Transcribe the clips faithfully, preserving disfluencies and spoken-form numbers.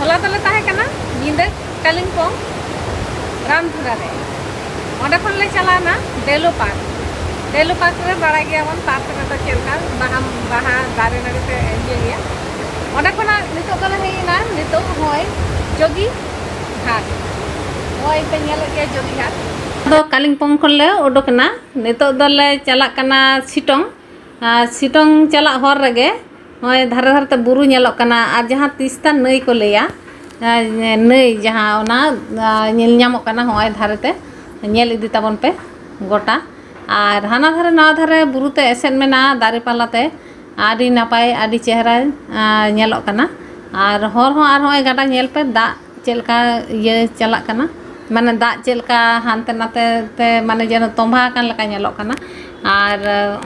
ᱦᱚᱞᱟ ᱫᱚᱞᱮ ᱛᱟᱦᱮᱸ ᱠᱟᱱᱟ ᱧᱤᱫᱟᱹ ᱠᱟᱞᱤᱢᱯᱚᱝ ᱨᱟᱢᱫᱷᱩᱨᱟ ᱨᱮ᱾ ᱚᱸᱰᱮ ᱠᱷᱚᱱ ᱞᱮ ᱪᱟᱞᱟᱣᱱᱟ ᱰᱮᱞᱳ ᱯᱟᱨᱠ᱾ ᱰᱮᱞᱳ ᱯᱟᱨᱠ ᱨᱮ ᱵᱟᱲᱟᱭ ᱜᱮᱭᱟᱵᱚᱱ ᱯᱟᱨᱠ ᱨᱮᱫᱚ ᱪᱮᱫ ᱞᱮᱠᱟ ᱵᱟᱦᱟ, ᱵᱟᱦᱟ ᱫᱟᱨᱮ ᱱᱟᱹᱲᱤ ᱛᱮ ᱤᱭᱟᱹ ᱜᱮᱭᱟ᱾ ᱚᱸᱰᱮ ᱠᱷᱚᱱᱟᱜ ᱱᱤᱛᱚᱜ ᱫᱚᱞᱮ ᱦᱮᱡ ᱮᱱᱟ, ᱱᱤᱛᱚᱜ ᱦᱚᱸᱜᱼᱚᱭ ᱡᱳᱜᱤ ᱜᱷᱟᱴ᱾ ᱱᱚᱜᱼᱚᱭ ᱯᱮ ᱧᱮᱞᱮᱫ ᱜᱮᱭᱟ ᱡᱳᱜᱤ ᱜᱷᱟᱴ᱾ ᱟᱫᱚ ᱠᱟᱞᱤᱢᱯᱚᱝ ᱠᱷᱚᱱ ᱞᱮ ᱩᱰᱩᱠ ᱮᱱᱟ᱾ ᱱᱤᱛᱚᱜ ᱫᱚᱞᱮ ᱪᱟᱞᱟᱜ ᱠᱟᱱᱟ ᱥᱤᱴᱚᱝ᱾ ᱟᱨ ᱥᱤᱴᱚᱝ ᱪᱟᱞᱟᱜ ᱦᱚᱨ ᱨᱮᱜᱮ ᱱᱚᱜᱼᱚᱭ ᱫᱷᱟᱨᱮ ᱫᱷᱟᱨᱮ ᱛᱮ ᱵᱩᱨᱩ ᱧᱮᱞᱚᱜ ᱠᱟᱱᱟ, ᱟᱨ ᱡᱟᱦᱟᱸ ᱛᱤᱥᱛᱟ ᱱᱟᱹᱭ ᱠᱚ ᱞᱟᱹᱭᱟ, ᱟᱨ ᱱᱟᱹᱭ ᱡᱟᱦᱟᱸ ᱚᱱᱟ, ᱟᱨ ᱧᱮᱞ ᱧᱟᱢᱚᱜ ᱠᱟᱱᱟ ᱱᱚᱜᱼᱚᱭ ᱫᱷᱟᱨᱮ ᱛᱮ, ᱧᱮᱞ ᱤᱫᱤ ᱛᱟᱵᱚᱱ ᱯᱮ ᱜᱚᱴᱟ᱾ ᱟᱨ ᱦᱟᱱᱟ ᱫᱷᱟᱨᱮ ᱱᱟᱣᱟ ᱫᱷᱟᱨᱮ ᱵᱩᱨᱩ ᱛᱮ ᱮᱥᱮᱫ ᱢᱮᱱᱟᱜᱼᱟ ᱫᱟᱨᱮ ᱯᱟᱞᱟ ᱛᱮ, ᱟᱹᱰᱤ ᱱᱟᱯᱟᱭ, ᱟᱹᱰᱤ ᱪᱮᱦᱨᱟ, ᱟᱨ ᱧᱮᱞᱚᱜ ᱠᱟᱱᱟ᱾ ᱟᱨ ᱦᱚᱨ ᱦᱚᱸ, ᱟᱨ ᱱᱚᱜᱼᱚᱭ ᱜᱟᱰᱟ ᱧᱮᱞ ᱯᱮ, ᱫᱟᱜ ᱪᱮᱫ ᱞᱮᱠᱟ ᱤᱭᱟᱹ ᱪᱟᱞᱟᱜ ᱠᱟᱱᱟ, ᱢᱟᱱᱮ ᱫᱟᱜ ᱪᱮᱫ ᱞᱮᱠᱟ ᱦᱟᱱᱛᱮ ᱱᱟᱛᱮ ᱛᱮ, ᱢᱟᱱᱮ ᱡᱮᱱᱚ ᱛᱚᱸᱵᱷᱟ ᱟᱠᱟᱱ ᱞᱮᱠᱟ ᱧᱮᱞᱚᱜ ᱠᱟᱱᱟ᱾ ᱟᱨ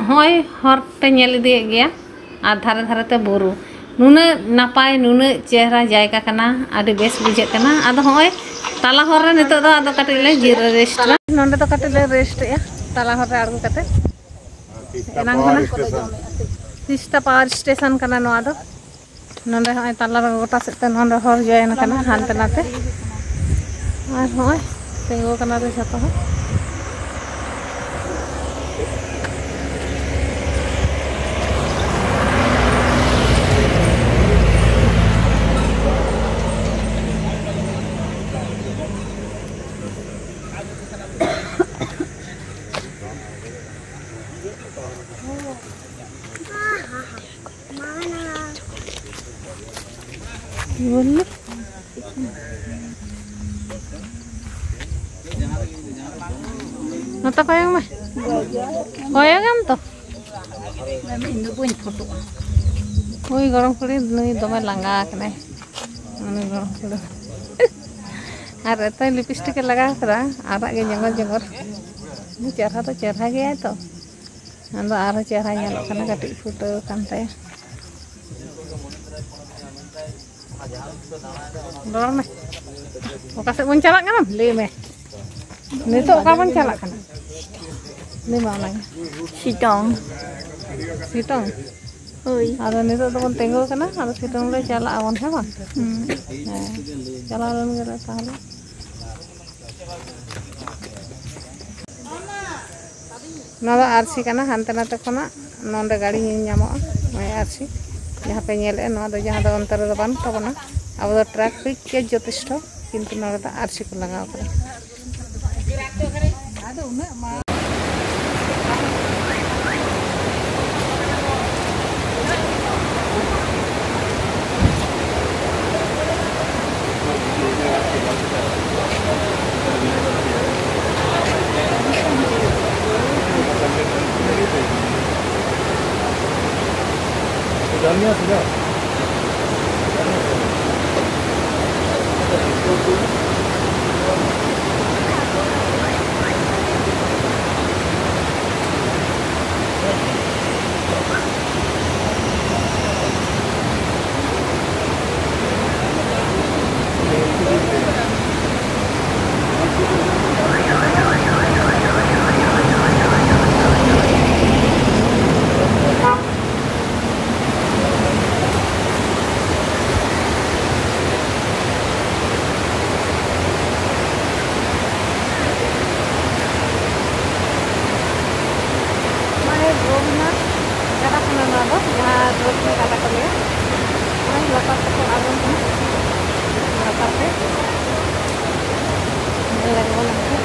ᱦᱚᱸᱜᱼᱚᱭ ᱦᱚᱨ ᱯᱮ ᱧᱮᱞ ᱤᱫᱤᱭᱮᱫ ᱜᱮᱭᱟ, ᱟᱨ ᱫᱷᱟᱨᱮ ᱫᱷᱟᱨᱮ ᱛᱮ ᱵᱩᱨᱩ᱾ ᱱᱩᱱᱟᱹᱜ ᱱᱟᱯᱟᱭ, ᱱᱩᱱᱟᱹᱜ ᱪᱮᱦᱨᱟ ᱡᱟᱭᱜᱟ ᱠᱟᱱᱟ, ᱟᱹᱰᱤ ᱵᱮᱥ ᱵᱩᱡᱷᱟᱹᱜ ᱠᱟᱱᱟ᱾ ᱟᱫᱚ ᱦᱚᱸᱜᱼᱚᱭ ᱛᱟᱞᱟ ᱦᱚᱨ ᱨᱮ ᱱᱤᱛᱚᱜ ᱫᱚ ᱟᱫᱚ ᱠᱟᱹᱴᱤᱡ ᱞᱮ ᱡᱤᱨᱟᱹ ᱨᱮᱥᱴ ᱮᱫᱟ᱾ ᱱᱚᱸᱰᱮ ᱫᱚ ᱠᱟᱹᱴᱤᱡ ᱞᱮ ᱨᱮᱥᱴ ᱮᱫᱼᱟ, ᱛᱟᱞᱟ ᱦᱚᱨ ᱨᱮ ᱟᱬᱜᱚ ᱠᱟᱛᱮ᱾ ᱮᱱᱟᱝ ᱠᱷᱚᱱᱟᱜ ᱛᱤᱥᱛᱟ ᱯᱟᱣᱟᱨ ᱥᱴᱮᱥᱚᱱ ᱠᱟᱱᱟ ᱱᱚᱣᱟ ᱫᱚ᱾ ᱱᱚᱸᱰᱮ ᱦᱚᱸᱜᱼᱚᱭ ᱛᱟᱞᱟ ᱨᱮ ᱜᱚᱴᱟ ᱥᱮᱫ ᱛᱮ ᱱᱚᱸᱰᱮ ᱦᱚᱨ ᱡᱚᱭᱮᱱ ᱠᱟᱱᱟ ᱦᱟᱱᱛᱮ ᱱᱟᱛᱮ᱾ ᱟᱨ ᱦᱚᱸᱜᱼᱚᱭ ᱛᱤᱸᱜᱩ ᱠᱟᱱᱟ ᱞᱮ ᱡᱷᱚᱛᱚ ᱦᱚᱲ᱾ ᱵᱚᱞᱞᱤ᱾ ᱱᱚᱛᱮ ᱠᱚᱭᱚᱜ ᱢᱮ᱾ ᱠᱚᱭᱚᱜᱟᱢ ᱛᱚ? ᱤᱧ ᱫᱚ ᱵᱟᱹᱧ ᱯᱷᱳᱴᱳᱜᱼᱟ᱾ ᱩᱭ ᱜᱚᱲᱚᱢ ᱠᱩᱲᱤ ᱱᱩᱭ ᱫᱚᱢᱮ ᱞᱟᱸᱜᱟ ᱟᱠᱟᱱᱟᱭ᱾ ᱩᱱᱤ ᱜᱚᱲᱚᱢ ᱠᱩᱲᱤ᱾ ᱟᱨ ᱮᱛᱚᱭ ᱞᱤᱯᱤᱥᱴᱤᱠ ᱮ ᱞᱟᱜᱟᱣ ᱠᱟᱫᱟ, ᱟᱨᱟᱜ ᱜᱮ ᱡᱮᱝᱜᱚᱨ ᱡᱮᱝᱜᱚᱨ᱾ ᱪᱮᱦᱨᱟ ᱫᱚ ᱪᱮᱦᱨᱟ ᱜᱮᱭᱟᱭ ᱛᱚ᱾ ᱟᱫᱚ ᱟᱨᱦᱚᱸ ᱪᱮᱦᱨᱟ ᱧᱮᱞᱚᱜ ᱠᱟᱱᱟ ᱠᱟᱹᱴᱤᱡ ᱯᱷᱩᱴᱟᱹᱣ ᱟᱠᱟᱱ ᱛᱟᱭᱟ᱾ ᱨᱚᱲ ᱢᱮ᱾ ᱚᱠᱟ ᱥᱮᱫ ᱵᱚᱱ ᱪᱟᱞᱟᱜ ᱠᱟᱱᱟ? ᱞᱟᱹᱭ ᱢᱮ᱾ ᱱᱤᱛᱚᱜ ᱚᱠᱟ ᱵᱚᱱ ᱪᱟᱞᱟᱜ ᱠᱟᱱᱟ? ᱞᱟᱹᱭ ᱢᱮ ᱚᱱᱟᱜᱮ᱾ ᱥᱤᱴᱚᱝ᱾ ᱥᱤᱴᱚᱝ? ᱦᱳᱭ᱾ ᱟᱫᱚ ᱱᱤᱛᱚᱜ ᱫᱚᱵᱚᱱ ᱛᱤᱸᱜᱩ ᱟᱠᱟᱱᱟ, ᱟᱫᱚ ᱥᱤᱛᱩᱝ ᱞᱮ ᱪᱟᱞᱟᱜ ᱟᱵᱚᱱ, ᱦᱮᱸ ᱵᱟᱝ? ᱦᱩᱸ᱾ ᱦᱮᱸ, ᱪᱟᱞᱟᱣ ᱞᱮᱱ ᱜᱮᱞᱮ ᱛᱟᱦᱚᱞᱮ᱾ ᱱᱚᱣᱟ ᱫᱚ ᱟᱨᱥᱤ ᱠᱟᱱᱟ, ᱦᱟᱱᱛᱮ ᱱᱟᱛᱮ ᱠᱷᱚᱱᱟᱜ ᱱᱚᱰᱮ ᱜᱟᱹᱰᱤ ᱧᱮᱞ ᱧᱟᱢᱚᱜᱼᱟ᱾ ᱱᱚᱜᱼᱚᱭ ᱟᱨᱥᱤ ᱡᱟᱦᱟᱸ ᱯᱮ ᱧᱮᱞᱮᱫᱼᱟ, ᱱᱚᱣᱟ ᱫᱚ, ᱡᱟᱦᱟᱸ ᱫᱚ ᱚᱱᱛᱮ ᱨᱮᱫᱚ ᱵᱟᱹᱱᱩᱜ ᱛᱟᱵᱚᱱᱟ᱾ ᱟᱵᱚ ᱫᱚ ᱴᱨᱟᱯᱷᱤᱠ ᱜᱮ ᱡᱚᱛᱷᱮᱥᱴᱚ, ᱠᱤᱱᱛᱩ ᱱᱚᱰᱮ ᱫᱚ ᱟᱨᱥᱤ ᱠᱚ ᱞᱟᱜᱟᱣ ᱠᱟᱫᱟ᱾ ᱢᱟᱱᱮ ᱨᱚᱜᱷᱩᱱᱟᱛᱷ ᱜᱟᱰᱟ ᱠᱟᱱᱟ ᱱᱚᱣᱟ ᱫᱚ, ᱡᱟᱦᱟᱸ ᱨᱚᱜᱷᱩᱱᱟᱛᱷ ᱜᱟᱰᱟ ᱠᱚ ᱞᱟᱹᱭᱟ᱾ ᱱᱚᱜᱼᱚᱭ ᱞᱟᱛᱟᱨ ᱛᱮᱠᱚ ᱟᱬᱜᱚᱱ ᱠᱟᱱᱟ, ᱞᱟᱛᱟᱨ ᱛᱮ ᱧᱮᱞ ᱞᱟᱜᱟᱣ ᱞᱮᱱᱠᱷᱟᱱ᱾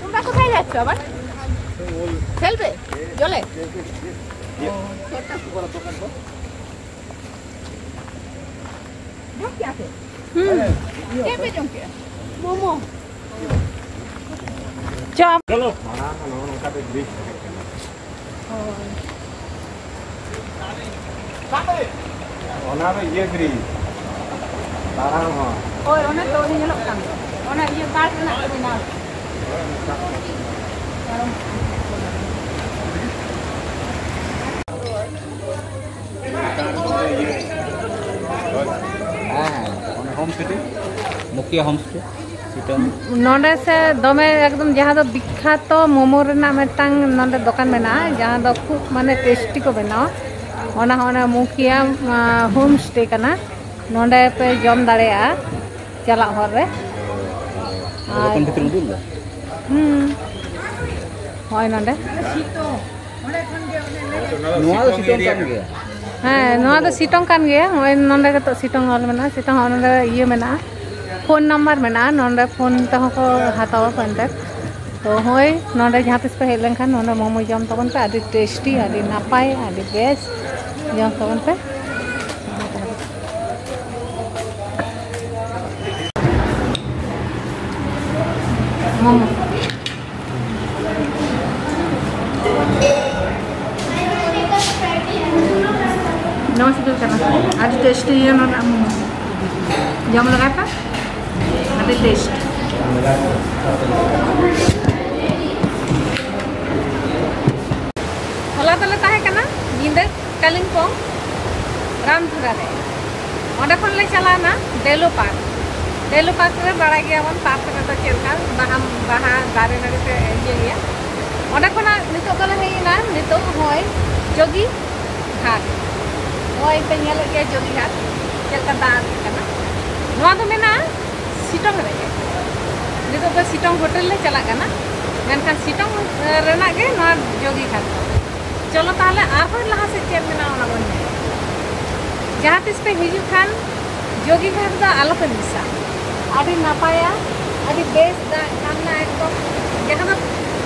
তোমরা কোথায় যাচ্ছ আবার? খেলবে? জলে? ও, ছোট্ট। জম কে আছে? হুম। কে পে জম কে? মোমো। ᱪᱚ᱾ ᱪᱚᱞᱚ, ᱢᱟᱲᱟᱝ ᱱᱚᱜᱼᱚ ᱱᱚᱝᱠᱟ ᱛᱮ ᱵᱨᱤᱡᱽ ᱛᱟᱦᱮᱸ ᱠᱟᱱᱟ᱾ ᱦᱳᱭ᱾ ᱚᱱᱟ ᱫᱚ ᱤᱭᱟᱹ ᱵᱨᱤᱡᱽ, ᱛᱟᱲᱟᱢ ᱦᱚᱨ᱾ ᱦᱳᱭ, ᱚᱱᱮ ᱛᱚ ᱩᱱᱤ ᱧᱮᱞᱚᱜ ᱠᱟᱱ, ᱚᱱᱟ ᱤᱭᱟᱹ ᱠᱟᱴ ᱨᱮᱱᱟᱜ ᱠᱚ ᱵᱮᱱᱟᱣ᱾ ᱦᱮᱸ, ᱦᱮᱸ, ᱚᱱᱟ ᱦᱳᱢ ᱥᱴᱮ, ᱢᱩᱠᱷᱤᱭᱟ ᱦᱳᱢ ᱥᱴᱮ, ᱥᱤᱴᱚᱝ᱾ ᱱᱚᱰᱮ ᱥᱮ ᱫᱚᱢᱮ ᱮᱠᱫᱚᱢ ᱡᱟᱦᱟᱸ ᱫᱚ ᱵᱤᱠᱠᱷᱟᱛᱚ ᱢᱳᱢᱳ ᱨᱮᱱᱟᱜ ᱢᱤᱫᱴᱟᱝ ᱱᱚᱰᱮ ᱫᱚᱠᱟᱱ ᱢᱮᱱᱟᱜᱼᱟ, ᱡᱟᱦᱟᱸ ᱫᱚ ᱠᱷᱩᱵ ᱢᱟᱱᱮ ᱴᱮᱥᱴᱤ ᱠᱚ ᱵᱮᱱᱟᱣᱟ᱾ ᱚᱱᱟ ᱦᱚᱸ ᱚᱱᱟ ᱢᱩᱠᱷᱤᱭᱟ, ᱟᱸ, ᱦᱳᱢ ᱥᱴᱮ ᱠᱟᱱᱟ, ᱱᱚᱰᱮ ᱯᱮ ᱡᱚᱢ ᱫᱟᱲᱮᱭᱟᱜᱼᱟ ᱪᱟᱞᱟᱜ ᱦᱚᱨ ᱨᱮ᱾ ᱟᱨ ᱫᱚᱠᱟᱱ ᱵᱷᱤᱛᱨᱤ ᱩᱫᱩᱜ ᱞᱮᱫᱟ? ᱦᱩᱸ, ᱦᱳᱭ ᱱᱚᱰᱮ᱾ ᱱᱚᱣᱟ ᱫᱚ ᱥᱤᱴᱚᱝ ᱠᱟᱱ ᱜᱮᱭᱟ᱾ ᱦᱮᱸ, ᱱᱚᱣᱟ ᱫᱚ ᱥᱤᱴᱚᱝ ᱠᱟᱱ ᱜᱮᱭᱟ᱾ ᱱᱚᱜᱼᱚᱭ ᱱᱚᱰᱮ ᱱᱤᱛᱚᱜ ᱥᱤᱴᱚᱝ ᱚᱞ ᱢᱮᱱᱟᱜᱼᱟ, ᱥᱤᱴᱚᱝ ᱱᱚᱰᱮ ᱤᱭᱟᱹ ᱢᱮᱱᱟᱜᱼᱟ, ᱯᱷᱳᱱ ᱱᱟᱢᱵᱟᱨ ᱢᱮᱱᱟᱜᱼᱟ, ᱱᱚᱰᱮ ᱯᱷᱳᱱ ᱛᱮᱦᱚᱸ ᱠᱚ ᱦᱟᱛᱟᱣᱟ contact᱾ ᱛᱚ ᱦᱳᱭ, ᱱᱚᱰᱮ ᱡᱟᱦᱟᱸ ᱛᱤᱥ ᱯᱮ ᱦᱮᱡ ᱞᱮᱱᱠᱷᱟᱱ ᱱᱚᱰᱮ ᱢᱳᱢᱳ ᱡᱚᱢ ᱛᱟᱵᱚᱱ ᱯᱮ, ᱟᱹᱰᱤ ᱴᱮᱥᱴᱤ, ᱟᱹᱰᱤ ᱱᱟᱯᱟᱭ, ᱟᱹᱰᱤ ᱵᱮᱥ, ᱡᱚᱢ ᱛᱟᱵᱚᱱ ᱯᱮ᱾ ᱢᱳᱢᱳ᱾ ᱱᱚᱣᱟ ᱥᱤᱵᱤᱞ ᱠᱟᱱᱟ, ᱟᱹᱰᱤ ᱴᱮᱥᱴᱤ ᱜᱮᱭᱟ ᱱᱚᱣᱟ ᱨᱮᱱᱟᱜ ᱢᱳᱢᱳ᱾ ᱡᱚᱢ ᱞᱮᱜᱟᱭ ᱯᱮ, ᱟᱹᱰᱤ ᱴᱮᱥᱴ᱾ ᱦᱚᱞᱟ ᱫᱚᱞᱮ ᱛᱟᱦᱮᱸ ᱠᱟᱱᱟ ᱧᱤᱫᱟᱹ ᱠᱟᱞᱤᱢᱯᱚᱝ ᱨᱟᱢᱫᱷᱩᱨᱟ ᱨᱮ᱾ ᱚᱸᱰᱮ ᱠᱷᱚᱱ ᱞᱮ ᱪᱟᱞᱟᱣᱱᱟ ᱰᱮᱞᱳ ᱯᱟᱨᱠ᱾ ᱰᱮᱞᱳ ᱯᱟᱨᱠ ᱨᱮ ᱵᱟᱲᱟᱭ ᱜᱮᱭᱟᱵᱚᱱ, ᱯᱟᱨᱠ ᱨᱮᱫᱚ ᱪᱮᱫ ᱞᱮᱠᱟ ᱵᱟᱦᱟ, ᱵᱟᱦᱟ ᱫᱟᱨᱮ ᱱᱟᱹᱲᱤ ᱛᱮ ᱤᱭᱟᱹ ᱜᱮᱭᱟ᱾ ᱚᱸᱰᱮ ᱠᱷᱚᱱᱟᱜ ᱱᱤᱛᱚᱜ ᱫᱚᱞᱮ ᱦᱮᱡ ᱮᱱᱟ, ᱱᱤᱛᱚᱜ ᱦᱚᱸᱜᱼᱚᱭ ᱡᱳᱜᱤ ᱜᱷᱟᱴ᱾ ᱱᱚᱜᱼᱚᱭ ᱯᱮ ᱧᱮᱞᱮᱫ ᱜᱮᱭᱟ ᱡᱳᱜᱤ ᱜᱷᱟᱴ, ᱪᱮᱫ ᱞᱮᱠᱟ ᱫᱟᱜ ᱟᱹᱛᱩᱜ ᱠᱟᱱᱟ᱾ ᱱᱚᱣᱟ ᱫᱚ ᱢᱮᱱᱟᱜᱼᱟ ᱥᱤᱴᱚᱝ ᱨᱮᱜᱮ᱾ ᱱᱤᱛᱚᱜ ᱫᱚ ᱥᱤᱴᱚᱝ ᱦᱳᱴᱮᱞ ᱞᱮ ᱪᱟᱞᱟᱜ ᱠᱟᱱᱟ, ᱢᱮᱱᱠᱷᱟᱱ ᱥᱤᱴᱚᱝ ᱨᱮᱱᱟᱜ ᱜᱮ ᱱᱚᱣᱟ ᱡᱳᱜᱤ ᱜᱷᱟᱴ ᱫᱚ᱾ ᱪᱚᱞᱚ ᱛᱟᱦᱚᱞᱮ ᱟᱨᱦᱚᱸ ᱞᱟᱦᱟ ᱥᱮᱫ ᱪᱮᱫ ᱢᱮᱱᱟᱜᱼᱟ ᱚᱱᱟ ᱵᱚᱱ ᱧᱮᱞᱟ᱾ ᱡᱟᱦᱟᱸ ᱛᱤᱥ ᱯᱮ ᱦᱤᱡᱩᱜ ᱠᱷᱟᱱ ᱡᱳᱜᱤ ᱜᱷᱟᱴ ᱫᱚ ᱟᱞᱚ ᱯᱮ ᱢᱤᱥᱟ᱾ ᱟᱹᱰᱤ ᱱᱟᱯᱟᱭᱟ, ᱟᱹᱰᱤ ᱵᱮᱥ ᱫᱟᱜ ᱡᱷᱟᱨᱱᱟ ᱮᱠᱫᱚᱢ, ᱡᱟᱦᱟᱸ ᱫᱚ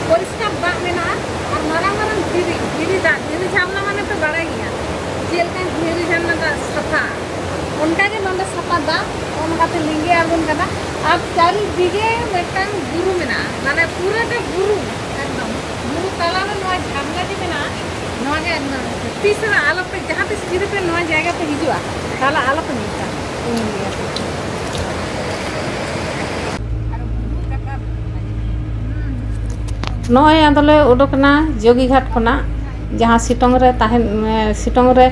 ᱯᱚᱨᱤᱥᱠᱟᱨ ᱫᱟᱜ ᱢᱮᱱᱟᱜᱼᱟ ᱟᱨ ᱢᱟᱨᱟᱝ ᱢᱟᱨᱟᱝ ᱫᱷᱤᱨᱤ, ᱫᱷᱤᱨᱤ ᱫᱟᱜ, ᱫᱷᱤᱨᱤ ᱡᱷᱟᱨᱱᱟ ᱢᱟᱱᱮ ᱯᱮ ᱵᱟᱲᱟᱭ ᱜᱮᱭᱟ ᱪᱮᱫ ᱞᱮᱠᱟ ᱫᱷᱤᱨᱤ ᱡᱷᱟᱨᱱᱟ ᱫᱟᱜ ᱥᱟᱯᱷᱟ, ᱚᱱᱠᱟᱜᱮ ᱱᱚᱰᱮ ᱥᱟᱯᱷᱟ ᱫᱟᱜ ᱚᱱᱠᱟᱛᱮ ᱞᱤᱸᱜᱤ ᱟᱬᱜᱚᱱ ᱠᱟᱱᱟ᱾ ᱟᱨ ᱪᱟᱹᱨᱤ ᱫᱤᱜᱮ ᱢᱤᱫᱴᱟᱝ ᱵᱩᱨᱩ ᱢᱮᱱᱟᱜᱼᱟ, ᱢᱟᱱᱮ ᱯᱩᱨᱟᱹᱴᱟ ᱵᱩᱨᱩ, ᱮᱠᱫᱚᱢ ᱵᱩᱨᱩ ᱛᱟᱞᱟᱨᱮ ᱱᱚᱣᱟ ᱡᱷᱟᱨᱱᱟ ᱡᱮ ᱢᱮᱱᱟᱜᱼᱟ, ᱱᱚᱣᱟ ᱜᱮ ᱮᱠᱫᱚᱢ ᱛᱤᱥ ᱨᱮ ᱟᱞᱚᱯᱮ, ᱡᱟᱦᱟᱸ ᱛᱤᱥ ᱡᱩᱫᱤ ᱯᱮ ᱱᱚᱣᱟ ᱡᱟᱭᱜᱟ ᱯᱮ ᱦᱤᱡᱩᱜᱼᱟ, ᱛᱟᱦᱚᱞᱮ ᱟᱞᱚᱯᱮ ᱢᱤᱥᱟ᱾ ᱱᱚᱜᱼᱚᱭ ᱟᱫᱚᱞᱮ ᱩᱰᱩᱠ ᱮᱱᱟ ᱡᱳᱜᱤᱜᱷᱟᱴ ᱠᱷᱚᱱᱟᱜ, ᱡᱟᱦᱟᱸ ᱥᱤᱴᱚᱝ ᱨᱮ ᱛᱟᱦᱮᱱ, ᱥᱤᱴᱚᱝ ᱨᱮ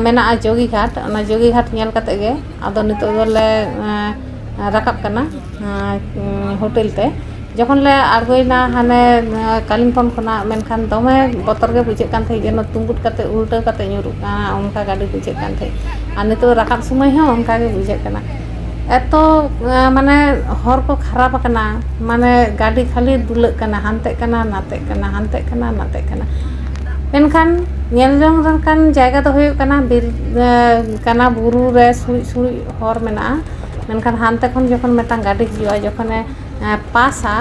ᱢᱮᱱᱟᱜᱼᱟ ᱡᱳᱜᱤᱜᱷᱟᱴ᱾ ᱚᱱᱟ ᱡᱳᱜᱤᱜᱷᱟᱴ ᱧᱮᱞ ᱠᱟᱛᱮ ᱜᱮ ᱟᱫᱚ ᱱᱤᱛᱚᱜ ᱫᱚᱞᱮ ᱨᱟᱠᱟᱵ ᱠᱟᱱᱟ ᱦᱳᱴᱮᱞ ᱛᱮ᱾ ᱡᱚᱠᱷᱚᱱ ᱞᱮ ᱟᱬᱜᱚᱭᱮᱱᱟ ᱦᱟᱱᱮ ᱠᱟᱞᱤᱢᱯᱚᱝ ᱠᱷᱚᱱᱟᱜ, ᱢᱮᱱᱠᱷᱟᱱ ᱫᱚᱢᱮ ᱵᱚᱛᱚᱨ ᱜᱮ ᱵᱩᱡᱷᱟᱹᱜ ᱠᱟᱱ ᱛᱟᱦᱮᱸᱫ, ᱡᱮᱱᱚ ᱛᱩᱸᱵᱩᱫ ᱠᱟᱛᱮ ᱩᱞᱴᱟᱹᱣ ᱠᱟᱛᱮ ᱧᱩᱨᱩᱜ ᱠᱟᱱᱟ, ᱚᱱᱠᱟ ᱜᱟᱹᱰᱤ ᱵᱩᱡᱷᱟᱹᱜ ᱠᱟᱱ ᱛᱟᱦᱮᱸᱫ᱾ ᱟᱨ ᱱᱤᱛᱚᱜ ᱨᱟᱠᱟᱵ ᱥᱚᱢᱚᱭ ᱦᱚᱸ ᱚᱱᱠᱟ ᱜᱮ ᱵᱩᱡᱷᱟᱹᱜ ᱠᱟᱱᱟ᱾ ᱮᱛᱚ ᱢᱟᱱᱮ ᱦᱚᱨ ᱠᱚ ᱠᱷᱟᱨᱟᱯ ᱟᱠᱟᱱᱟ, ᱢᱟᱱᱮ ᱜᱟᱹᱰᱤ ᱠᱷᱟᱹᱞᱤ ᱫᱩᱞᱟᱹᱜ ᱠᱟᱱᱟ, ᱦᱟᱱᱛᱮᱜ ᱠᱟᱱᱟ ᱱᱟᱛᱮᱜ ᱠᱟᱱᱟ, ᱦᱟᱱᱛᱮᱜ ᱠᱟᱱᱟ ᱱᱟᱛᱮᱜ ᱠᱟᱱᱟ᱾ ᱢᱮᱱᱠᱷᱟᱱ ᱧᱮᱞ ᱡᱚᱝ ᱞᱮᱠᱟᱱ ᱡᱟᱭᱜᱟ ᱫᱚ ᱦᱩᱭᱩᱜ ᱠᱟᱱᱟ ᱵᱤᱨ ᱠᱟᱱᱟ, ᱵᱩᱨᱩ ᱨᱮ ᱥᱩᱲᱤᱡ ᱥᱩᱲᱤᱡ ᱦᱚᱨ ᱢᱮᱱᱟᱜᱼᱟ᱾ ᱢᱮᱱᱠᱷᱟᱱ ᱦᱟᱱᱛᱮ ᱠᱷᱚᱱ ᱡᱚᱠᱷᱚᱱ ᱢᱤᱫᱴᱟᱝ ᱜᱟᱹᱰᱤ ᱦᱤᱡᱩᱜᱼᱟ, ᱡᱚᱠᱷᱚᱱᱮ ᱯᱟᱥᱟ,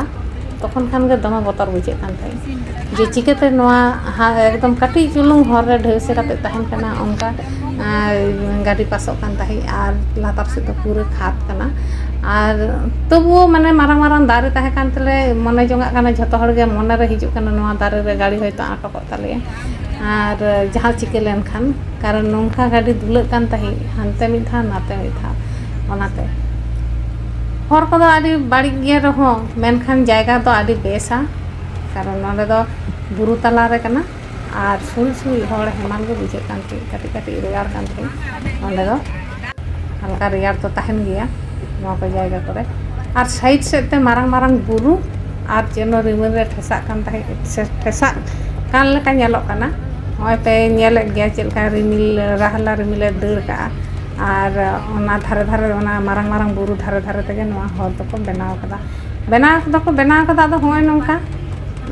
ᱛᱚᱠᱷᱚᱱ ᱠᱷᱟᱱ ᱜᱮ ᱫᱚᱢᱮ ᱵᱚᱛᱚᱨ ᱵᱩᱡᱷᱟᱹᱜ ᱠᱟᱱ ᱛᱟᱦᱮᱸᱫ, ᱡᱮ ᱪᱤᱠᱟᱹᱛᱮ ᱱᱚᱣᱟ ᱮᱠᱫᱚᱢ ᱠᱟᱹᱴᱤᱡ ᱪᱩᱞᱩᱝ ᱦᱚᱨ ᱨᱮ ᱰᱷᱟᱹᱣᱥᱟᱹ ᱠᱟᱛᱮ ᱛᱟᱦᱮᱱ ᱠᱟᱱᱟ, ᱚᱱᱠᱟ ᱜᱟᱹᱰᱤ ᱯᱟᱥᱚᱜ ᱠᱟᱱ ᱛᱟᱦᱮᱸᱫ᱾ ᱟᱨ ᱞᱟᱛᱟᱨ ᱥᱮᱫ ᱫᱚ ᱯᱩᱨᱟᱹ ᱠᱷᱟᱫᱽ ᱠᱟᱱᱟ᱾ ᱟᱨ ᱛᱚᱵᱩᱳ ᱢᱟᱱᱮ ᱢᱟᱨᱟᱝ ᱢᱟᱨᱟᱝ ᱫᱟᱨᱮ ᱛᱟᱦᱮᱸ ᱠᱟᱱ ᱛᱮᱞᱮ ᱢᱚᱱᱮ ᱡᱚᱝᱟᱜ ᱠᱟᱱᱟ, ᱡᱷᱚᱛᱚ ᱦᱚᱲ ᱜᱮ ᱢᱚᱱᱮ ᱨᱮ ᱦᱤᱡᱩᱜ ᱠᱟᱱᱟ, ᱱᱚᱣᱟ ᱫᱟᱨᱮ ᱨᱮ ᱜᱟᱹᱰᱤ ᱦᱚᱭᱛᱳ ᱟᱴᱚᱠᱚᱜ ᱛᱟᱞᱮᱭᱟ᱾ ᱟᱨ ᱡᱟᱦᱟᱸ ᱪᱤᱠᱟᱹ ᱞᱮᱱᱠᱷᱟᱱ, ᱠᱟᱨᱚᱱ ᱱᱚᱝᱠᱟ ᱜᱟᱹᱰᱤ ᱫᱩᱞᱟᱹᱜ ᱠᱟᱱ ᱛᱟᱦᱮᱸᱫ, ᱦᱟᱱᱛᱮ ᱢᱤᱫ ᱫᱷᱟᱣ ᱱᱟᱛᱮ ᱢᱤᱫ ᱫᱷᱟᱣ᱾ ᱚᱱᱟᱛᱮ ᱦᱚᱨ ᱠᱚᱫᱚ ᱟᱹᱰᱤ ᱵᱟᱹᱲᱤᱡ ᱜᱮ ᱨᱮᱦᱚᱸ, ᱢᱮᱱᱠᱷᱟᱱ ᱡᱟᱭᱜᱟ ᱫᱚ ᱟᱹᱰᱤ ᱵᱮᱥᱟ, ᱠᱟᱨᱚᱱ ᱱᱚᱸᱰᱮ ᱫᱚ ᱵᱩᱨᱩ ᱛᱟᱞᱟ ᱨᱮ ᱠᱟᱱᱟ᱾ ᱟᱨ ᱥᱩᱲᱤ ᱥᱩᱲᱤ ᱦᱚᱲ ᱦᱮᱢᱟᱞ ᱜᱮ ᱵᱩᱡᱷᱟᱹᱜ ᱠᱟᱱ ᱛᱟᱦᱮᱸᱫ, ᱠᱟᱹᱴᱤᱡ ᱠᱟᱹᱴᱤᱡ ᱨᱮᱭᱟᱲ ᱠᱟᱱ ᱛᱟᱦᱮᱸᱫ᱾ ᱚᱸᱰᱮ ᱫᱚ ᱦᱟᱞᱠᱟ ᱨᱮᱭᱟᱲ ᱫᱚ ᱛᱟᱦᱮᱱ ᱜᱮᱭᱟ ᱱᱚᱣᱟ ᱠᱚ ᱡᱟᱭᱜᱟ ᱠᱚᱨᱮ᱾ ᱟᱨ ᱥᱟᱭᱤᱰ ᱥᱮᱫ ᱛᱮ ᱢᱟᱨᱟᱝ ᱢᱟᱨᱟᱝ ᱵᱩᱨᱩ, ᱟᱨ ᱡᱮᱱᱚ ᱨᱤᱢᱤᱞ ᱨᱮ ᱴᱷᱮᱥᱟᱜ ᱠᱟᱱ ᱛᱟᱦᱮᱸᱫ, ᱴᱷᱮᱥᱟᱜ ᱠᱟᱱ ᱞᱮᱠᱟ ᱧᱮᱞᱚᱜ ᱠᱟᱱᱟ᱾ ᱱᱚᱜᱼᱚᱭ ᱯᱮ ᱧᱮᱞᱮᱫ ᱜᱮᱭᱟ ᱪᱮᱫ ᱞᱮᱠᱟ ᱨᱤᱢᱤᱞ, ᱨᱟᱦᱞᱟ ᱨᱤᱢᱤᱞᱮ ᱫᱟᱹᱲ ᱠᱟᱜᱼᱟ᱾ ᱟᱨ ᱚᱱᱟ ᱫᱷᱟᱨᱮ ᱫᱷᱟᱨᱮ, ᱚᱱᱟ ᱢᱟᱨᱟᱝ ᱢᱟᱨᱟᱝ ᱵᱩᱨᱩ ᱫᱷᱟᱨᱮ ᱫᱷᱟᱨᱮ ᱛᱮᱜᱮ ᱱᱚᱣᱟ ᱦᱚᱨ ᱫᱚᱠᱚ ᱵᱮᱱᱟᱣ ᱠᱟᱫᱟ᱾ ᱵᱮᱱᱟᱣ ᱫᱚᱠᱚ ᱵᱮᱱᱟᱣ ᱠᱟᱫᱟ, ᱟᱫᱚ ᱦᱚᱸᱜᱼᱚᱭ ᱱᱚᱝᱠᱟ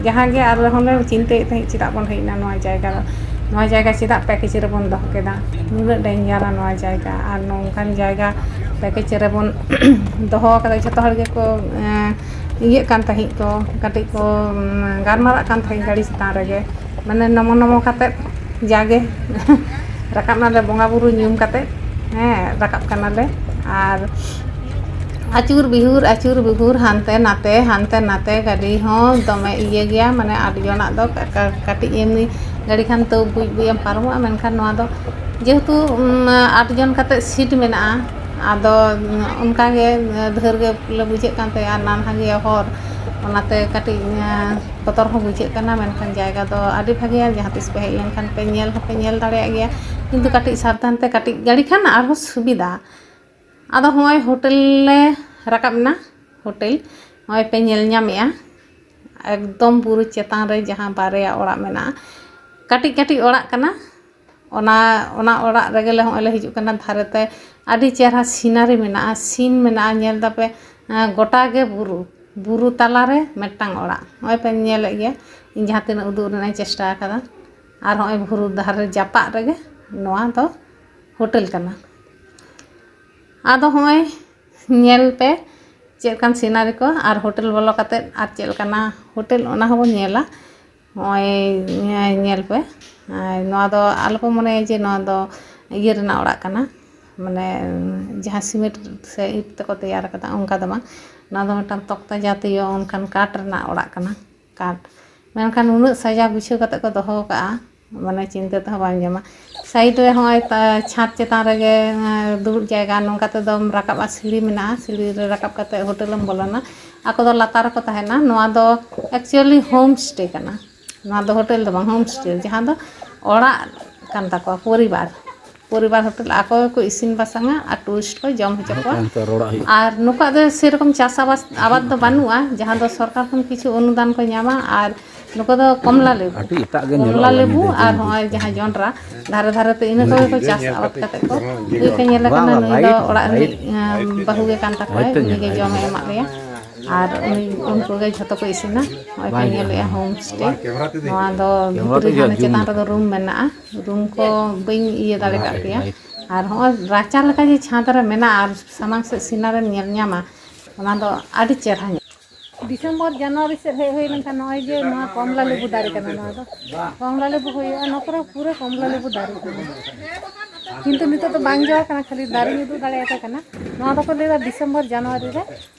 ᱡᱟᱦᱟᱸ ᱜᱮ ᱟᱞᱮ ᱦᱚᱸᱞᱮ ᱪᱤᱱᱛᱟᱹᱭᱮᱫ ᱛᱟᱦᱮᱸᱫ, ᱪᱮᱫᱟᱜ ᱵᱚᱱ ᱦᱮᱡ ᱮᱱᱟ ᱱᱚᱣᱟ ᱡᱟᱭᱜᱟ ᱫᱚ, ᱱᱚᱣᱟ ᱡᱟᱭᱜᱟ ᱪᱮᱫᱟᱜ ᱯᱮᱠᱮᱡᱽ ᱨᱮᱵᱚᱱ ᱫᱚᱦᱚ ᱠᱮᱫᱟ, ᱱᱩᱱᱟᱹᱜ ᱰᱮᱧᱡᱟᱨᱟ ᱱᱚᱣᱟ ᱡᱟᱭᱜᱟ, ᱟᱨ ᱱᱚᱝᱠᱟᱱ ᱡᱟᱭᱜᱟ ᱯᱮᱠᱮᱡᱽ ᱨᱮᱵᱚᱱ ᱫᱚᱦᱚ ᱠᱟᱫᱟ᱾ ᱡᱷᱚᱛᱚ ᱦᱚᱲ ᱜᱮᱠᱚ ᱮᱸ, ᱤᱭᱟᱹᱜ ᱠᱟᱱ ᱛᱟᱦᱮᱸᱫ ᱠᱚ, ᱠᱟᱹᱴᱤᱡ ᱠᱚ ᱩᱸ, ᱜᱟᱞᱢᱟᱨᱟᱜ ᱠᱟᱱ ᱛᱟᱦᱮᱸᱫ ᱜᱟᱹᱰᱤ ᱪᱮᱛᱟᱱ ᱨᱮᱜᱮ, ᱢᱟᱱᱮ ᱱᱚᱢᱚ ᱱᱚᱢᱚ ᱠᱟᱛᱮᱫ ᱡᱟᱜᱮ ᱨᱟᱠᱟᱵ ᱱᱟᱞᱮ, ᱵᱚᱸᱜᱟ ᱵᱩᱨᱩ ᱧᱩᱢ ᱠᱟᱛᱮᱫ, ᱦᱮᱸ, ᱨᱟᱠᱟᱵ ᱠᱟᱱᱟᱞᱮ᱾ ᱟᱨ ᱟᱹᱪᱩᱨ ᱵᱤᱦᱩᱨ, ᱟᱹᱪᱩᱨ ᱵᱤᱦᱩᱨ, ᱦᱟᱱᱛᱮ ᱱᱟᱛᱮ, ᱦᱟᱱᱛᱮ ᱱᱟᱛᱮ᱾ ᱜᱟᱹᱰᱤ ᱦᱚᱸ ᱫᱚᱢᱮ ᱤᱭᱟᱹ ᱜᱮᱭᱟ, ᱢᱟᱱᱮ ᱟᱴ ᱡᱚᱱᱟᱜ ᱫᱚ ᱠᱟ-, ᱠᱟ-, ᱠᱟᱹᱴᱤᱡ ᱮᱢᱱᱤ ᱜᱟᱹᱰᱤ ᱠᱷᱟᱱ ᱛᱟᱹᱣ ᱵᱩᱡ ᱵᱩᱡ ᱮᱢ ᱯᱟᱨᱚᱢᱚᱜᱼᱟ, ᱢᱮᱱᱠᱷᱟᱱ ᱱᱚᱣᱟ ᱫᱚ ᱡᱮᱦᱮᱛᱩ, ᱩᱢ, ᱟᱴ ᱡᱚᱱ ᱠᱟᱛᱮᱫ ᱥᱤᱴ ᱢᱮᱱᱟᱜᱼᱟ, ᱟᱫᱚ, ᱩᱢ, ᱚᱱᱠᱟ ᱜᱮ, ᱩᱢ, ᱰᱷᱮᱨ ᱜᱮ ᱞᱮ ᱵᱩᱡᱷᱟᱹᱜ ᱠᱟᱱ ᱛᱟᱦᱮᱸᱜᱼᱟ, ᱱᱟᱱᱦᱟ ᱜᱮᱭᱟ ᱦᱚᱨ, ᱚᱱᱟᱛᱮ ᱠᱟᱹᱴᱤᱡ, ᱩᱢ, ᱵᱚᱛᱚᱨ ᱦᱚᱸ ᱵᱩᱡᱷᱟᱹᱜ ᱠᱟᱱᱟ, ᱢᱮᱱᱠᱷᱟᱱ ᱡᱟᱭᱜᱟ ᱫᱚ ᱟᱹᱰᱤ ᱵᱷᱟᱜᱮᱭᱟ, ᱡᱟᱦᱟᱸ ᱛᱤᱥ ᱯᱮ ᱦᱮᱡ ᱞᱮᱱᱠᱷᱟᱱ ᱯᱮ ᱧᱮᱞ ᱦᱚᱸᱯᱮ ᱧᱮᱞ ᱫᱟᱲᱮᱭᱟᱜ ᱜᱮᱭᱟ, ᱠᱤᱱᱛᱩ ᱠᱟᱹᱴᱤᱡ ᱥᱟᱵᱫᱷᱟᱱ ᱛᱮ ᱠᱟᱹᱴᱤᱡ ᱜᱟᱹᱰᱤ ᱠᱷᱟᱱ ᱟᱨᱦᱚᱸ ᱥᱩᱵᱤᱫᱷᱟ᱾ ᱟᱫᱚ ᱦᱚᱸᱜᱼᱚᱭ ᱦᱳᱴᱮᱞ ᱞᱮ ᱨᱟᱠᱟᱵ ᱮᱱᱟ, ᱦᱳᱴᱮᱞ ᱱᱚᱜᱼᱚᱭ ᱯᱮ ᱧᱮᱞ ᱧᱟᱢᱮᱜᱼᱟ, ᱮᱠᱫᱚᱢ ᱵᱩᱨᱩ ᱪᱮᱛᱟᱱ ᱨᱮ ᱡᱟᱦᱟᱸ ᱵᱟᱨᱭᱟ ᱚᱲᱟᱜ ᱢᱮᱱᱟᱜᱼᱟ, ᱠᱟᱹᱴᱤᱡ ᱠᱟᱹᱴᱤᱡ ᱚᱲᱟᱜ ᱠᱟᱱᱟ᱾ ᱚᱱᱟ, ᱚᱱᱟ ᱚᱲᱟᱜ ᱨᱮᱜᱮ ᱞᱮ ᱦᱚᱸᱜᱼᱚᱭ ᱞᱮ ᱦᱤᱡᱩᱜ ᱠᱟᱱᱟ᱾ ᱫᱷᱟᱨᱮ ᱛᱮ ᱟᱹᱰᱤ ᱪᱮᱦᱨᱟ ᱥᱤᱱᱟᱨᱤ ᱢᱮᱱᱟᱜᱼᱟ, ᱥᱤᱱ ᱢᱮᱱᱟᱜᱼᱟ, ᱧᱮᱞ ᱫᱟᱯᱮ, ᱮᱸ, ᱜᱚᱴᱟ ᱜᱮ ᱵᱩᱨᱩ, ᱵᱩᱨᱩ ᱛᱟᱞᱟᱨᱮ ᱢᱤᱫᱴᱟᱝ ᱚᱲᱟᱜ᱾ ᱱᱚᱜᱼᱚᱭ ᱯᱮ ᱧᱮᱞᱮᱫ ᱜᱮᱭᱟ, ᱤᱧ ᱡᱟᱦᱟᱸ ᱛᱤᱱᱟᱹᱜ ᱩᱫᱩᱜ ᱨᱮᱱᱟᱜ ᱤᱧ ᱪᱮᱥᱴᱟ ᱟᱠᱟᱫᱟ᱾ ᱟᱨ ᱦᱚᱸᱜᱼᱚᱭ ᱵᱩᱨᱩ ᱫᱷᱟᱨᱮ ᱡᱟᱯᱟᱜ ᱨᱮᱜᱮ ᱱᱚᱣᱟ ᱫᱚ ᱦᱳᱴᱮᱞ ᱠᱟᱱᱟ᱾ ᱟᱫᱚ ᱦᱚᱸᱜᱼᱚᱭ ᱧᱮᱞ ᱯᱮ ᱪᱮᱫ ᱞᱮᱠᱟᱱ ᱥᱤᱱᱟᱨᱤ ᱠᱚ, ᱟᱨ ᱦᱳᱴᱮᱞ ᱵᱚᱞᱚ ᱠᱟᱛᱮᱫ ᱟᱨ ᱪᱮᱫ ᱞᱮᱠᱟᱱᱟ ᱦᱳᱴᱮᱞ, ᱚᱱᱟ ᱦᱚᱸᱵᱚᱱ ᱧᱮᱞᱟ᱾ ᱱᱚᱜᱼᱚᱭ ᱧᱮ-, ᱧᱮᱞ ᱯᱮ, ᱟᱨ ᱱᱚᱣᱟ ᱫᱚ ᱟᱞᱚᱯᱮ ᱢᱚᱱᱮᱭᱟ ᱡᱮ ᱱᱚᱣᱟ ᱫᱚ ᱤᱭᱟᱹ ᱨᱮᱱᱟᱜ ᱚᱲᱟᱜ ᱠᱟᱱᱟ, ᱢᱟᱱᱮ ᱡᱟᱦᱟᱸ ᱥᱤᱢᱮᱱᱴ ᱥᱮ ᱤᱴ ᱛᱮᱠᱚ ᱛᱮᱭᱟᱨ ᱠᱟᱫᱟ, ᱚᱱᱠᱟ ᱫᱚ ᱵᱟᱝ᱾ ᱱᱚᱣᱟ ᱫᱚ ᱢᱤᱫᱴᱟᱝ ᱛᱚᱠᱛᱟ ᱡᱟᱹᱛᱤᱭᱚ ᱚᱱᱠᱟᱱ ᱠᱟᱴ ᱨᱮᱱᱟᱜ ᱚᱲᱟᱜ ᱠᱟᱱᱟ, ᱠᱟᱴ᱾ ᱢᱮᱱᱠᱷᱟᱱ ᱩᱱᱟᱹᱜ ᱥᱟᱡᱟᱣ ᱜᱩᱪᱷᱟᱹᱣ ᱠᱟᱛᱮ ᱠᱚ ᱫᱚᱦᱚ ᱠᱟᱜᱼᱟ, ᱢᱟᱱᱮ ᱪᱤᱱᱛᱟᱹ ᱛᱮᱦᱚᱸ ᱵᱟᱢ ᱧᱟᱢᱟ᱾ ᱥᱟᱭᱤᱰ ᱨᱮ ᱦᱚᱸᱜᱼᱚᱭ ᱛᱟ-, ᱪᱷᱟᱸᱫᱽ ᱪᱮᱛᱟᱱ ᱨᱮᱜᱮ, ᱮᱸ, ᱫᱩᱲᱩᱵ ᱡᱟᱭᱜᱟ, ᱱᱚᱝᱠᱟ ᱛᱮᱫᱚᱢ ᱨᱟᱠᱟᱵᱼᱟ, ᱥᱤᱲᱤ ᱢᱮᱱᱟᱜᱼᱟ, ᱥᱤᱲᱤ ᱨᱮ ᱨᱟᱠᱟᱵ ᱠᱟᱛᱮ ᱦᱳᱴᱮᱞᱮᱢ ᱵᱚᱞᱚᱱᱟ᱾ ᱟᱠᱚ ᱫᱚ ᱞᱟᱛᱟᱨ ᱨᱮᱠᱚ ᱛᱟᱦᱮᱱᱟ᱾ ᱱᱚᱣᱟ ᱫᱚ actually home stay ᱠᱟᱱᱟ᱾ ᱱᱚᱣᱟ ᱫᱚ ᱦᱳᱴᱮᱞ ᱫᱚ ᱵᱟᱝ, home stay, ᱡᱟᱦᱟᱸ ᱫᱚ ᱚᱲᱟᱜ ᱠᱟᱱ ᱛᱟᱠᱚᱣᱟ, ᱯᱚᱨᱤᱵᱟᱨ, ᱯᱚᱨᱤᱵᱟᱨ ᱦᱳᱴᱮᱞ᱾ ᱟᱠᱚ ᱜᱮᱠᱚ ᱤᱥᱤᱱ ᱵᱟᱥᱟᱝᱟ ᱟᱨ ᱴᱩᱨᱤᱥᱴ ᱠᱚ ᱡᱚᱢ ᱦᱚᱪᱚ ᱠᱚᱣᱟ᱾ ᱛᱟᱭᱚᱢ ᱛᱮ ᱨᱚᱲᱟᱜ ᱦᱩᱭᱩᱜᱼᱟ᱾ ᱟᱨ ᱱᱩᱠᱩᱣᱟᱜ ᱫᱚ ᱥᱮᱨᱚᱠᱚᱢ ᱪᱟᱥ ᱟᱵᱟᱫ, ᱟᱵᱟᱫ ᱫᱚ ᱵᱟᱹᱱᱩᱜᱼᱟ, ᱡᱟᱦᱟᱸ ᱫᱚ ᱥᱚᱨᱠᱟᱨ ᱠᱷᱚᱱ ᱠᱤᱪᱷᱩ ᱚᱱᱩᱫᱟᱱ ᱠᱚ ᱧᱟᱢᱟ᱾ ᱟᱨ ᱱᱩᱠᱩ ᱫᱚ ᱠᱚᱢᱞᱟ ᱞᱮᱵᱩ, ᱟᱹᱰᱤ ᱮᱴᱟᱜ ᱜᱮ ᱧᱮᱞᱚᱜᱼᱟ ᱠᱚᱢᱞᱟ ᱞᱮᱵᱩ ᱧᱤᱫᱟᱹ ᱟᱨ ᱧᱤᱫᱟᱹ᱾ ᱦᱚᱸᱜᱼᱚᱭ ᱡᱟᱦᱟᱸ ᱡᱚᱱᱰᱨᱟ ᱫᱷᱟᱨᱮ ᱫᱷᱟᱨᱮ ᱛᱮ, ᱤᱱᱟᱹ ᱠᱚᱜᱮ ᱠᱚ ᱪᱟᱥ ᱟᱵᱟᱫ ᱠᱟᱛᱮ ᱠᱚ᱾ ᱱᱩᱭ ᱯᱮ ᱧᱮᱞᱮ ᱵᱟᱝ, ᱠᱟᱱᱟ, ᱵᱟᱝ, ᱱᱩᱭ ᱫᱚ ᱞᱟᱭᱤᱴ, ᱚᱲᱟᱜ ᱨᱤᱱᱤᱡ, ᱞᱟᱭᱤᱴ᱾ ᱟᱸ, ᱵᱟᱹᱦᱩ ᱜᱮ ᱠᱟᱱ ᱛᱟᱠᱚᱣᱟᱭ, ᱦᱳᱭᱛᱚ ᱩᱱᱤ ᱜᱮ ᱧᱮᱞ ᱡᱚᱢᱮ ᱟᱭ᱾ ᱮᱢᱟᱜ ᱞᱮᱭᱟ᱾ ᱟᱨ ᱩᱱᱤ, ᱩᱱᱠᱩ ᱜᱮ ᱡᱷᱚᱛᱚ ᱠᱚ ᱤᱥᱤᱱᱟ᱾ ᱱᱚᱜᱼᱚᱭ ᱯᱮ ᱵᱟᱭ ᱧᱮᱞ ᱧᱮᱞᱮᱜᱼᱟ, ᱧᱟᱢᱟ᱾ Home stay᱾ ᱱᱚᱣᱟ ᱫᱚ ᱠᱮᱢᱨᱟ ᱵᱷᱤᱛᱨᱤ ᱛᱮᱜᱮ ᱦᱟᱱᱮ ᱡᱩᱢ ᱪᱮᱛᱟᱱ ᱢᱮ᱾ ᱨᱮᱫᱚ ᱨᱩᱢ ᱢᱮᱱᱟᱜᱼᱟ᱾ ᱨᱩᱢ ᱠᱚ ᱵᱟᱹᱧ ᱤᱭᱟᱹ ᱫᱟᱲᱮ ᱠᱟᱜ ᱯᱮᱭᱟ᱾ ᱟᱨ ᱦᱚᱸᱜᱼᱚᱭ ᱨᱟᱪᱟ ᱞᱮᱠᱟ ᱡᱮ ᱪᱷᱟᱸᱫᱽ ᱨᱮ ᱢᱮᱱᱟᱜᱼᱟ ᱟᱨ ᱥᱟᱢᱟᱝ ᱥᱮᱫ ᱥᱤᱱᱟᱨᱤᱢ ᱧᱮᱞ ᱧᱟᱢᱟ, ᱚᱱᱟ ᱫᱚ ᱟᱹᱰᱤ ᱪᱮᱦᱨᱟ ᱧᱮᱞᱚᱜᱼᱟ᱾ ᱰᱤᱥᱮᱢᱵᱚᱨ, ᱡᱟᱱᱩᱣᱟᱨᱤ ᱥᱮᱫ ᱦᱮᱡ ᱦᱩᱭ ᱞᱮᱱᱠᱷᱟᱱ ᱱᱚᱜᱼᱚᱭ ᱡᱮ ᱱᱚᱣᱟ ᱠᱚᱢᱞᱟ ᱞᱮᱵᱩ ᱫᱟᱨᱮ ᱠᱟᱱᱟ, ᱱᱚᱣᱟ ᱫᱚ ᱠᱚᱢᱞᱟ ᱞᱮᱵᱩ ᱦᱩᱭᱩᱜᱼᱟ, ᱱᱚᱣᱟ ᱠᱚᱨᱮ ᱯᱩᱨᱟᱹ ᱠᱚᱢᱞᱟ ᱞᱮᱵᱩ ᱫᱟᱨᱮ ᱠᱟᱱᱟ᱾ ᱠᱤᱱᱛᱩ ᱱᱤᱛᱚᱜ ᱫᱚ ᱵᱟᱝ ᱡᱚ ᱟᱠᱟᱱᱟ, ᱠᱷᱟᱹᱞᱤ ᱫᱟᱨᱮᱧ ᱩᱫᱩᱜ ᱫᱟᱲᱮᱭᱟᱯᱮ ᱠᱟᱱᱟ᱾ ᱱᱚᱣᱟ ᱫᱚᱠᱚ ᱞᱟᱹᱭᱫᱟ ᱰᱤᱥᱮᱢᱵᱚᱨ ᱡᱟᱱᱩᱣᱟᱨᱤ ᱨᱮ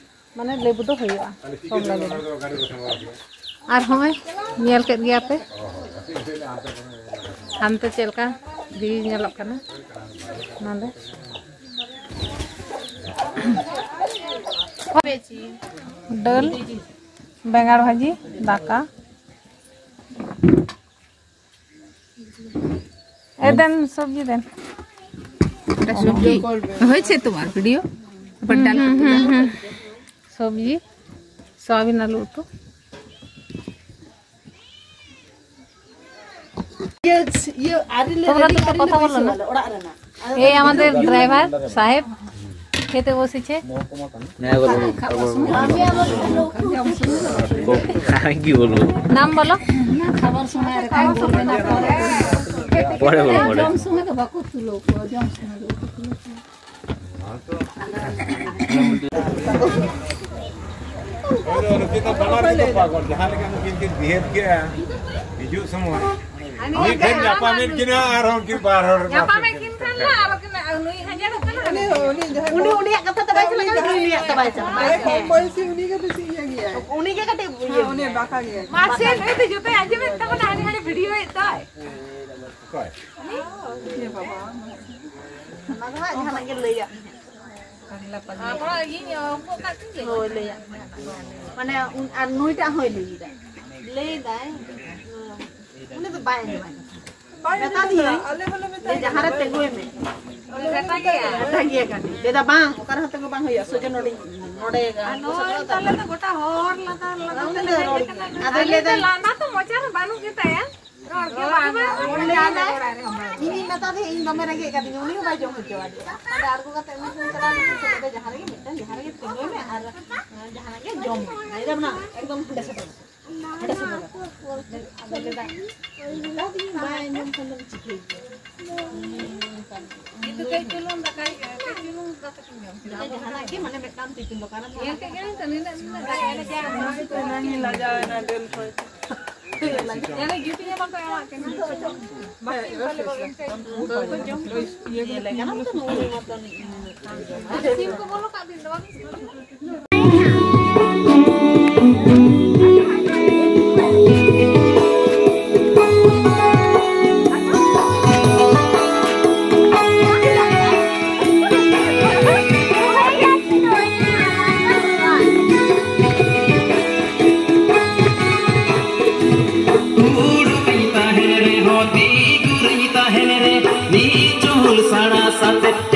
ᱢᱟᱱᱮ ᱞᱮᱵᱩ ᱫᱚ ᱦᱩᱭᱩᱜᱼᱟ, ᱠᱚᱢᱞᱟ ᱞᱮᱵᱩ᱾ ᱟᱨ ᱦᱚᱸᱜᱼᱚᱭ ᱧᱮᱞ ᱠᱮᱫ ᱜᱮᱭᱟ ᱯᱮ ᱦᱟᱱᱛᱮ ᱪᱮᱫ ᱞᱮᱠᱟ ᱵᱷᱤᱲ ᱧᱮᱞᱚᱜ ᱠᱟᱱᱟ ᱱᱚᱸᱰᱮ᱾ ᱰᱟᱹᱞ, ᱵᱮᱸᱜᱟᱲ ᱵᱷᱟᱹᱡᱤ, ᱫᱟᱠᱟ। এ দেন, সবজি দেন। এটা সবজি হয়েছে তোমার ভিডিও? আবার ডাল হুম, হুম, হুম। সবজি, সয়াবিন আলু উঠো। ইয়ে, ইয়ে, আরে লে, তোমরা দুটো কথা বলো না। এই আমাদের ড্রাইভার সাহেব খেতে বসেছে। হ্যাঁ, বলো, বলো। আমি কি বলবো? নাম বলো। না, খাবার সময় আর খাই বলবে না, পরে। পরে বলো, পরে। জম সময় তো বাকু তুলো, জম সময় বাকু তুলো। ᱱᱩᱠᱤᱱ ᱫᱚ ᱵᱟᱱᱟᱨ ᱜᱮᱠᱚ ᱯᱟᱜᱚᱞ, ᱡᱟᱦᱟᱸ ᱞᱮᱠᱟ ᱱᱩᱠᱤᱱ ᱠᱤᱱ ᱵᱤᱦᱮᱵᱽ ᱠᱮᱜᱼᱟ ᱦᱤᱡᱩᱜ ᱥᱚᱢᱚᱭ᱾ ᱢᱤᱫ ᱴᱷᱮᱱ ᱧᱟᱯᱟᱢᱮᱫ ᱠᱤᱱᱟ ᱟᱨᱦᱚᱸ ᱩᱱᱠᱤᱱ ᱵᱟᱨ ᱦᱚᱲ ᱧᱟᱯᱟᱢᱮᱫ ᱠᱤᱱ ᱠᱷᱟᱱ ᱫᱚ ᱟᱨᱚ ᱠᱤᱱ ᱩᱱᱤ ᱦᱟᱡᱟᱨᱚᱜ ᱠᱟᱱᱟ᱾ ᱩᱱᱤ, ᱩᱱᱤ ᱡᱟᱦᱟᱸᱭ ᱩᱱᱤ ᱩᱱᱤᱭᱟᱜ ᱠᱟᱛᱷᱟ ᱛᱮ ᱵᱟᱭ ᱪᱟᱞᱟᱜ ᱠᱟᱱᱟ, ᱩᱱᱤ ᱩᱱᱤᱭᱟᱜ ᱛᱮ ᱵᱟᱭ ᱪᱟᱞᱟᱜ ᱠᱟᱱᱟ᱾ ᱟᱨᱮ ᱠᱚᱢ ᱵᱚᱭᱮᱥᱤ ᱩᱱᱤ ᱜᱮ ᱵᱮᱥᱤ ᱤᱭᱟᱹ ᱜᱮᱭᱟᱭ᱾ ᱩᱱᱤ ᱜᱮ ᱠᱟᱹᱴᱤᱡ ᱤᱭᱟᱹ ᱦᱮᱸ, ᱩᱱᱤ ᱜᱮᱭᱟᱭ᱾ ᱵᱟᱠᱟ ᱜᱮᱭᱟᱭ᱾ ᱢᱟᱥᱮ ᱱᱩᱭ ᱫᱚ ᱡᱚᱛᱚᱭ ᱟᱸᱡᱚᱢᱮᱫ ᱛᱟᱵᱚᱱᱟ, ᱦᱟᱹᱱᱤ ᱦᱟᱹᱱᱤ ᱵᱷᱤᱰᱤᱭᱳᱭᱮᱫ ᱫᱚᱭ᱾ ᱚᱠᱚᱭ? ᱩᱱᱤ? ᱤᱭᱟᱹ ᱵᱟᱵᱟ᱾ ᱚᱱᱟ ᱫᱚ ᱦᱟᱸᱜ ᱡᱟᱦᱟᱱᱟᱜ ᱜᱮ ᱞᱟᱹᱭᱟᱜ ᱢᱮ᱾ ᱟᱵᱚ ᱤᱧ ᱚᱠᱚᱭ ᱠᱟᱜ ᱛᱤᱧ ᱞᱟᱹᱭ᱾ ᱦᱳᱭ, ᱞᱟᱹᱭᱟᱜ ᱢᱮ᱾ ᱢᱟᱱᱮ, ᱩᱱ-, ᱟᱨ ᱱᱩᱭᱴᱟᱜ ᱦᱚᱸᱭ ᱞᱟᱹᱭ ᱮᱫᱟ᱾ ᱞᱟᱹᱭ ᱮᱫᱟᱭ᱾ ᱩᱱᱤ ᱫᱚ ᱵᱟᱭ ᱟᱸᱡᱚᱢᱟ᱾ ᱵᱟᱭ ᱢᱮᱛᱟ ᱟᱸᱡᱚᱢᱟ, ᱫᱤᱭᱟᱹᱧ᱾ ᱟᱞᱮ ᱦᱚᱸᱞᱮ ᱢᱮᱛᱟ ᱡᱮ ᱫᱤᱭᱟ᱾ ᱡᱟᱦᱟᱸ ᱨᱮ ᱛᱤᱸᱜᱩᱭ ᱢᱮ᱾ ᱟᱞᱮ ᱦᱚᱸᱞᱮ ᱢᱮᱛᱟ ᱫᱤᱭᱟ᱾ ᱢᱮᱛᱟ ᱫᱤᱭᱟ ᱠᱟᱹᱴᱤᱡ᱾ ᱞᱟᱹᱭ ᱮᱫᱟ, "ᱵᱟᱝ, ᱚᱠᱟ ᱨᱮᱦᱚᱸ ᱛᱤᱸᱜᱩ ᱵᱟᱝ ᱦᱩᱭᱩᱜᱼᱟ, ᱥᱚᱡᱚ ᱱᱚᱰᱮ, ᱱᱚᱰᱮ ᱜᱟ-, ᱟᱨ ᱱᱚᱜᱼᱚᱭ ᱛᱟᱦᱞᱮ ᱫᱚ ᱜᱚᱴᱟ ᱦᱚᱨ ᱞᱟᱸᱫᱟ, ᱞᱟᱸᱫᱟ ᱩᱱᱤ ᱛᱮᱞᱮ ᱫᱚ ᱦᱮᱡ ᱨᱚᱲ ᱟᱠᱟᱱᱟ᱾ ᱜᱮᱭᱟ᱾ ᱟᱫᱚᱭ ᱟᱞᱮ ᱞᱟᱹᱭ ᱫᱚ ᱮᱫᱟ, ᱞᱟᱸᱫᱟ ᱛᱚ ᱢᱚᱪᱟ ᱨᱮ ᱵᱟᱹᱱᱩᱜ ᱜᱮᱛᱟᱭᱟ᱾ ᱨᱚᱲ ᱜᱮ ᱵᱟᱝ ᱜᱟᱱᱚᱜ ᱠᱟᱱᱟ᱾ ᱞᱟᱹᱭ ᱮᱫᱟᱭ, ᱤᱧᱤᱧ ᱢᱮᱛᱟ ᱫᱮᱭᱟ, ᱤᱧ ᱫᱚᱢᱮ ᱨᱮᱸᱜᱮᱡ ᱠᱟᱫᱤᱧᱟ, ᱩᱱᱤ ᱦᱚᱸ ᱵᱟᱭ ᱡᱚᱢ ᱦᱚᱪᱚᱣᱟᱫᱮᱭᱟ᱾ ᱚᱸᱰᱮ ᱟᱬᱜᱚ ᱠᱟᱛᱮ ᱩᱱᱤ ᱴᱷᱮᱱ ᱪᱟᱞᱟᱣ ᱞᱮᱱᱟ, ᱪᱮᱫ ᱞᱟᱹᱭ ᱮᱫᱟ, ᱡᱟᱦᱟᱸ ᱨᱮᱜᱮ ᱢᱤᱫᱴᱟᱝ, ᱡᱟᱦᱟᱸ ᱨᱮᱜᱮ ᱛᱤᱸᱜᱩᱭ ᱢᱮ ᱟᱨ ᱡᱟᱦᱟᱱᱟᱜ ᱜᱮ ᱡᱚᱢ ᱢᱮ᱾ ᱞᱟᱹᱭ ᱮᱫᱟ, ᱵᱟᱝ, ᱮᱠᱫᱚᱢ ᱦᱟᱸᱰᱮ ᱥᱮᱴᱮᱨ᱾ ᱟᱫᱚ ᱞᱟᱹᱭ ᱮᱫᱟ, ᱢᱮᱛᱟ ᱫᱤᱧ ᱵᱟᱭ ᱟᱸᱡᱚᱢ ᱠᱷᱟᱱ ᱫᱚᱢ ᱪᱤᱠᱟᱹᱭᱮᱭᱟ? ᱤᱧ ᱫᱚ ᱠᱟᱹᱡ ᱪᱩᱞᱩᱝ ᱫᱟᱠᱟᱭ, ᱠᱟᱹᱡ ᱪᱩᱞᱩᱝ ᱫᱟᱠᱟ ᱠᱚᱧ ᱡᱚᱢ ᱠᱮᱫᱟ᱾ ᱡᱟᱦᱟᱱᱟᱜ ᱜᱮ ᱢᱟᱱᱮ ᱢᱤᱫᱴᱟᱝ ᱛᱤᱠᱤᱱ ᱫᱚ ᱠᱟᱨᱚᱱ ᱧᱮᱞ ᱠᱮᱫ ᱜᱮᱭᱟᱢ ᱛᱚ, ᱱᱤᱱᱟᱹᱜ, ᱱᱤᱱᱟᱹᱜ ᱫᱟᱠᱟ᱾ ᱮᱱᱟᱝᱤᱧ ᱞᱟᱡᱟᱣ ᱮᱱᱟ ᱰᱟᱹᱞ ᱠᱷᱚᱡ᱾ ᱧᱮᱞ ᱡᱩᱛ ᱧᱮᱞ ᱥᱤᱢ ᱠᱚ ᱵᱚᱞᱚ ᱠᱟᱜ ᱵᱤᱱ ᱫᱚ ᱵᱟᱵᱤᱱ ᱩᱰᱩᱠᱤᱧ ᱛᱟᱦᱮᱱ ᱨᱮᱦᱚᱸ ᱛᱤ ᱜᱩᱨᱤᱧ ᱛᱟᱦᱮᱱ ᱨᱮ ᱢᱤᱫ ᱪᱩᱦᱩᱞ ᱥᱟᱲᱟ ᱥᱟᱛᱮ